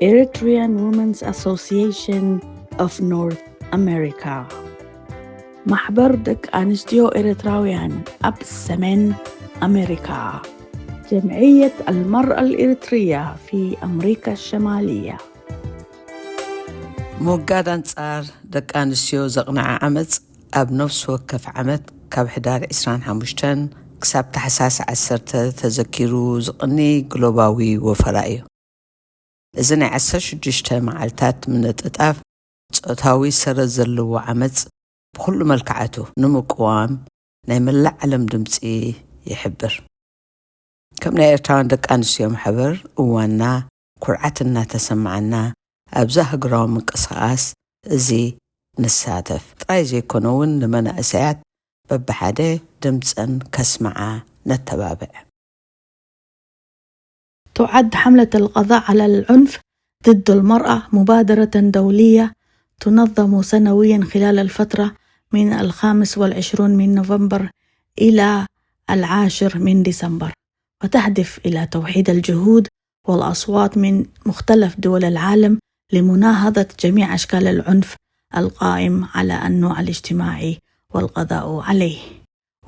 Eritrean Women's Association of North America. ማሕበር ደቂ ኣንስትዮ ኤርትራውያን ኣብ ሰሜን ኣሜሪካ። جمعية المرأة الإريترية في أمريكا الشمالية. ምውጋድ ኣንጻር ደቂ ኣንስትዮ ዘቕንዐ ዓመጽ ኣብ ነፍሲ ወከፍ ዓመት ካብ ሕዳር ዕስራን ሓሙሽተን ክሳብ ታሕሳስ ዓሰርተ ተዘኪሩ ዝቕኒ ግሎባዊ ወፈራ እዩ። እዚ ናይ ዓሰርተ ሽዱሽተ መዓልታት ምንጥጣፍ ጾታዊ ሰረት ዘለዎ ዓመጽ ብኹሉ መልክዓቱ ንምቅዋም ናይ መላእ ዓለም ድምጺ ይሕብር። ከም ናይ ኤርትራውያን ደቂ ኣንስትዮ ማሕበር እዋንና ኩርዓት እናተሰማዓና ኣብዚ ሃገራዊ ምንቅስቃስ እዚ ንሳተፍ ጥራይ ዘይኮነ እውን ንመናእሰያት በብሓደ ድምፀን ከስምዓ ነተባብዕ። تعد حملة القضاء على العنف ضد المرأة مبادرة دولية تنظم سنويا خلال الفترة من الخامس والعشرون من نوفمبر إلى العاشر من ديسمبر، وتهدف إلى توحيد الجهود والأصوات من مختلف دول العالم لمناهضة جميع أشكال العنف القائم على النوع الاجتماعي والقضاء عليه.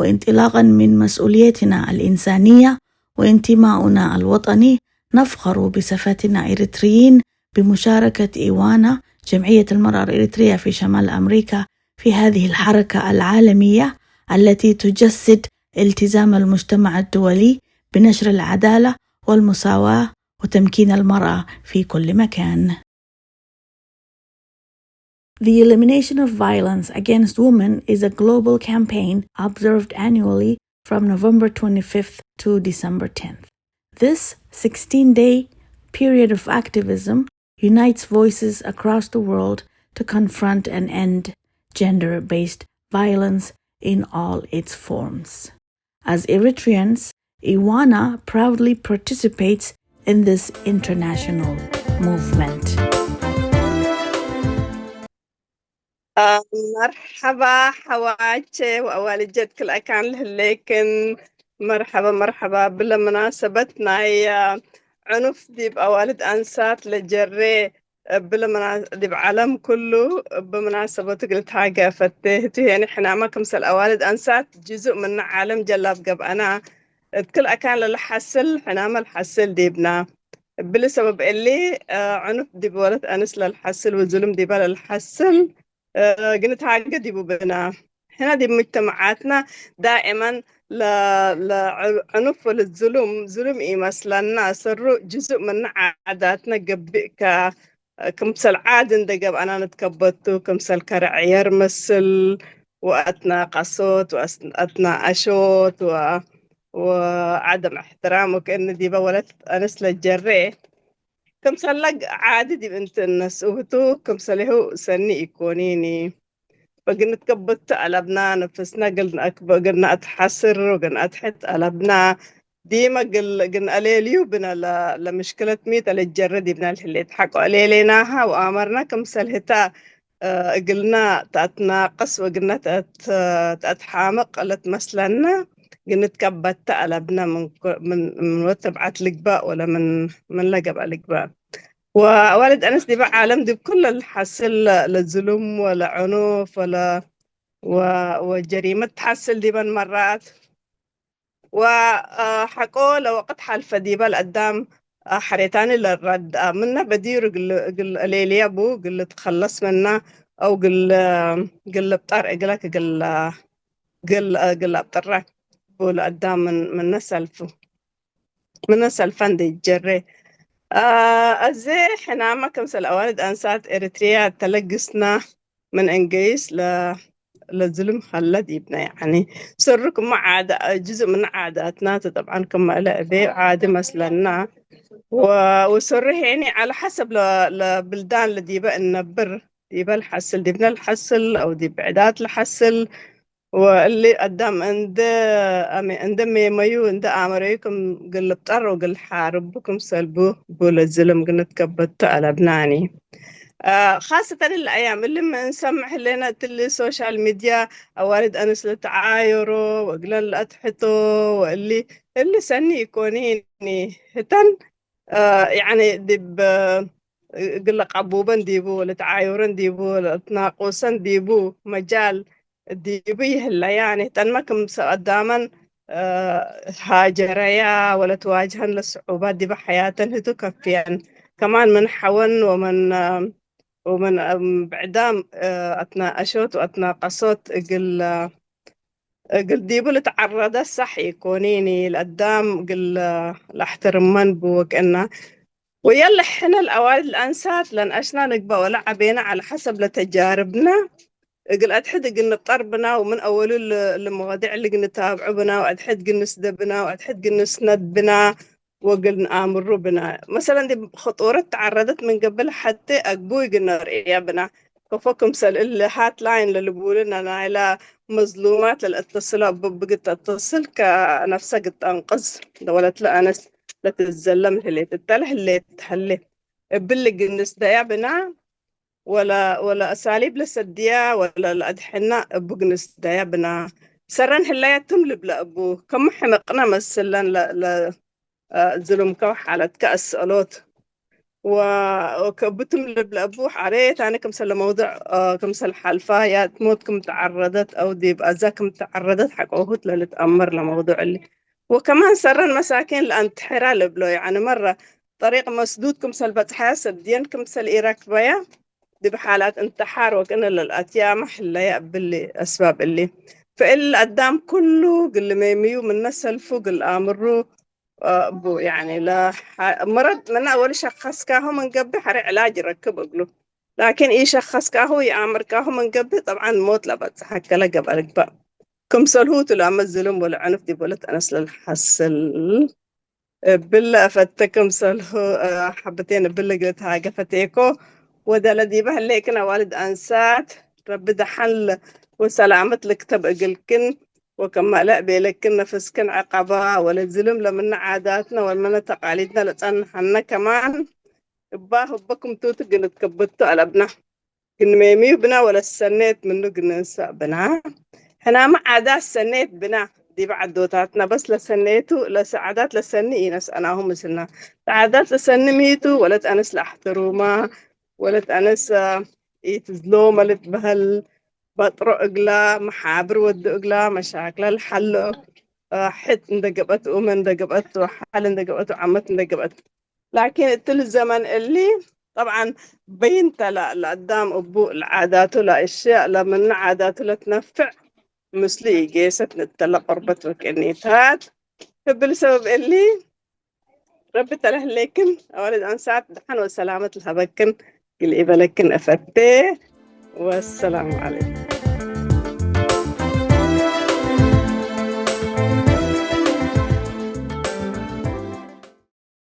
وانطلاقا من مسؤوليتنا الإنسانية وانتماؤنا الوطني، نفخر بصفتنا إريتريين بمشاركة إيوانا، جمعية المرأة الإريترية في شمال أمريكا، في هذه الحركة العالمية التي تجسد التزام المجتمع الدولي بنشر العدالة والمساواة وتمكين المرأة في كل مكان. The elimination of violence against women is a global campaign observed annually from November twenty-fifth to December tenth. This sixteen-day period of activism unites voices across the world to confront and end gender-based violence in all its forms. As Eritreans, Iwana proudly participates in this international movement. መርሓባ ሓዋቼ ወኣዋልጀት ክልኣካን ልህሌክን መርሓባ መርሓባ ብለመናሰበት ናይ ዕኑፍ ዲብ ኣዋልድ ኣንሳት ለጀሬ ብለመና ዲብ ዓለም ኩሉ ብምናሰበቱ ግልት ሃገ ፈቴ ህቱ ሄኒ ሕናማ ክምሰል ኣዋልድ ኣንሳት ጅዙእ ምነ ዓለም ጀላብ ገብአና እት ክል ኣካን ለልሓስል ሕናመ ልሓስል ዲብና። እብሊ ሰበብ እሊ ዕኑፍ ዲብ ወለት ኣንስ ለልሓስል ወዙልም ዲባ ለልሓስል ግንት ሃገ ዲቡ ብና። ሕና ዲብ ሙጅተመዓትና ዳእመን ለዕኑፍ ወለዝሉም ዙሉም ኢመስለና። ሰሩ ጅዙእ ምነ ዓዳትና ገብእ ከ ክምሰል ዓድ እንደ ገብአና ንትከበቱ ክምሰል ከረዕየር መስል ወአትና ቀሶት ወአትና አሾት ወዓደም እሕትራም ወከእን ዲበ ወለት አነስ ለጀሬ ክምሰላ ዓዲ ዲብ እንት እነስኡቱ ክምሰሌሁ ሰኒ ኢኮኒኒ። በግንት ከበቱ አለብና ነፍስና ግልና አትሓስር ወግን አትሕት አለብና። ዲመ ግል ግን አሌልዩ ብነ ለምሽክለት ሚት አለጀረ ዲብና ልህሌት ሓቆ አሌሌናሃ ወአመርና ክምሰል ህታ እግልና ተአትናቅስ ወግና ተአትሓምቅ ለትመስለና ግንት ከበተ አለብና ምን ወተብዓት ልግባእ ወለ ምን ለገብአ ልግባእ ወአዋልድ አነስ ዲበ ዓለም ዲብ ኩለ ለሓስል ለዝሉም ወለ ዕኑፍ ወለ ወጀሪመት ተሓስል ዲበን መራት ወሐቆ ለወቅት ሐልፈ ዲበ ለአዳም ሐሬታኒ ለረድአ ምነ በዲሩ እግል ሌልየ ቡ እግል ልትከለስ ምነ አው እግል ልብጠር እግለ እግል አብጥረ ቡ ለአዳም ምነ ሰልፉ ምነ ሰልፈ እንዴ ጀሬ። አዜ ሕናመ ክምሰል አዋልድ አንሳት ኤሪትሪያ ተለግስና ምን እንግሊዝ ለዝልም ሀለ ዲብነ። ያኒ ሰሩ ክመ ዓደ ጅዝእ ምን ዓዳትና ተ ጠብዓን ክመ እለ እቤ ዓዲ መስለና። ወሰሩ ሄኒ ዐለ ሐሰብ ለብልዳን ለዲበ እነብር ዲበ ለሐስል ዲብነ ለሐስል አው ዲብ ብዕዳት ለሐስል ወእሊ አዳም እንደ አሜ እንደ ሜመዩ እንደ አመረዩ ክም ግልብጠር ወግል ሓርቡ ክም ሰልቡ ቡለ ዝልም ግንት ከበቱ አለብናኒ። ካሰተን እሊ አያም እሊ ምን ሰምዕ ህሌና እትሊ ሶሻል ሚድያ አዋልድ አነስ ለተዓየሮ ወእግለን ለአትሕቶ ወእሊ እሊ ሰኒ ኢኮኒኒ ህተን ያኒ ዲብ እግለ ቀቡበን ዲቡ ወለትዓዩረን ዲቡ ወለትናቁሰን ዲቡ መጃል ዲቡ ይህለያ። ንህተንመ ክም ሰቀዳመን ሃጀረያ ወለትዋጅሀን ለስዑባት ዲበ ሐያተን ህቱ ከፍየን። ከማን ምን ሐወን ወመን ወመን ብዕዳም አትናቀሾት ወአትናቀሶት እግል እግል ዲቡ ልትዓረደ ሳሕ ኢኮኒኒ ለአዳም እግል ለአሕትርመን ብወቅእና። ወየለ ሕነ ለአዋልድ ለአንሳት ለንአሽና ንግባእ ወለ ዐቤና ዐለ ሐሰብ ለተጃርብና እግል አድሕድ እግል ንብጠር ብና ወምን አወሉ ለመዋዲዕ ልግ ንታብዑ ብና ወአድሕድ ግል ንስደ ብና ወአድሕድ ግል ንስነድ ብና ወግል ንአምሩ ብና። መሰለን ዲብ ኸጦረት ተዓረደት ምን ገብል ሐቴ አግቡይ ግል ነርእያ ብና። ከፎ ክምሰል እሊ ሃትላይን ለልቡልና ናይላ መዝሉማት ለልአተስሎ አቦ ብግት ተተስል ከነፍሰ ግጠንቅዝ ወለት ለአነስ ለትዘለም ህሌት እተለ ህሌት ሀሌ እብል ግንስ ደያ ብና ወላ ወላ አሳሊብ ለሰድያ ወላ ለአድሕና እቡ ግንስ ደያ ብና ሰረን ህላያትም ልብለ እቡ ከሙ ሕመቅነ መስለን ዝሉምከው ሓለትከ አስአሎት ወከብትም ልብለ እቡ ሓሬት አነ ክምሰለ መውضዕ ክምሰል ሓልፋ ያት ሞት ክም ተዓረደት አው ዲብ አዛ ክም ተዓረደት ሓቀውሁት ለልትአመር ለመውضዕ እሊ ወከማን ሰረን መሳኪን ለአንትሕራ ልብሎ ያኒ መራ ጠሪቅ መስዱድ ክምሰል በጽሐያ ሰድየን ክምሰል ኢረክበያ ዲብ ሓላት እንትሓር ወቅነ ለልአትያመ ሕለያ እብሊ አስባብ እሊ ፈእል አዳም ኩሉ ግል ሜምዩ ምነ ሰልፉ ግል አምሩ እቡ ያኒ መረድ ምና ወሊ ሸኸስካሁ ምን ገብእ ሐሬ ዕላጅ ይረክብ እግሉ ላኪን ኢ ሸኸስካሁ ይአምርካሁ ምን ገብእ ጠብዓን ሞት ለበጽሐከ ለገብአ ልግባእ ክምሰልሁ ቱ ለአመዝልም ወለ ዕኑፍ ዲብ ወለት አነስ ለልሐስል እብል አፈተ ክምሰልሁ ሐብቴን እብል ግልት ሃገፈቴኮ ወደለ ዲበ ህሌክን አዋልድ አንሳት ረቢ ደሓን ወሰላመት ልክተብ እግልክን ወከማለእ ቤለክን ነፍስክን ዐቀባ ወለዝልም ለምነ ዓዳትነ ወለምነ ተቃሊድነ ለጸንሐነ ከማን እባ ህበ ክምቱት ግንትከብቱ አለብና። ግንሜምዩ ብና ወለሰኔት ምኑ ግንንሰእ ብና። ሕናመ ዓዳት ሰኔት ብና ዲበ ዐዶታትና በስ ለሰኔቱ ለሰዓዳት ለሰኒ ኢነስአናሁ ምስልና። ለዓዳት ለሰኒ ሚቱ ወለት አነስ ለአሕትሩማ ወለት አነስ ኢትዝሎመ ልትበሀል በጥሮ እግላ መሓብር ወዱ እግላ መሻክላ ለሐሎ ሕት እንደ ገበቱ ኡመ እንደ ገበቱ ሓል እንደ ገበቱ ዓመት እንደ ገበቱ ላኪን እትል ዘመን እሊ ጠብዓን በይንተ ለአዳም እቡ ለዓዳቱ ለእሽያእ ለምነ ዓዳቱ ለትነፍዕ ምስሉ ኢጌሰት ንተለ ቁርበት ወቅኒታት እብል ሰበብ እሊ ረቢ ተለህሌክን አዋልድ አንሳት ደሓን ወሰላመት ለሀበክን ግልኢ በለክን እፈቴ ወሰላሙ ዓለይኩም።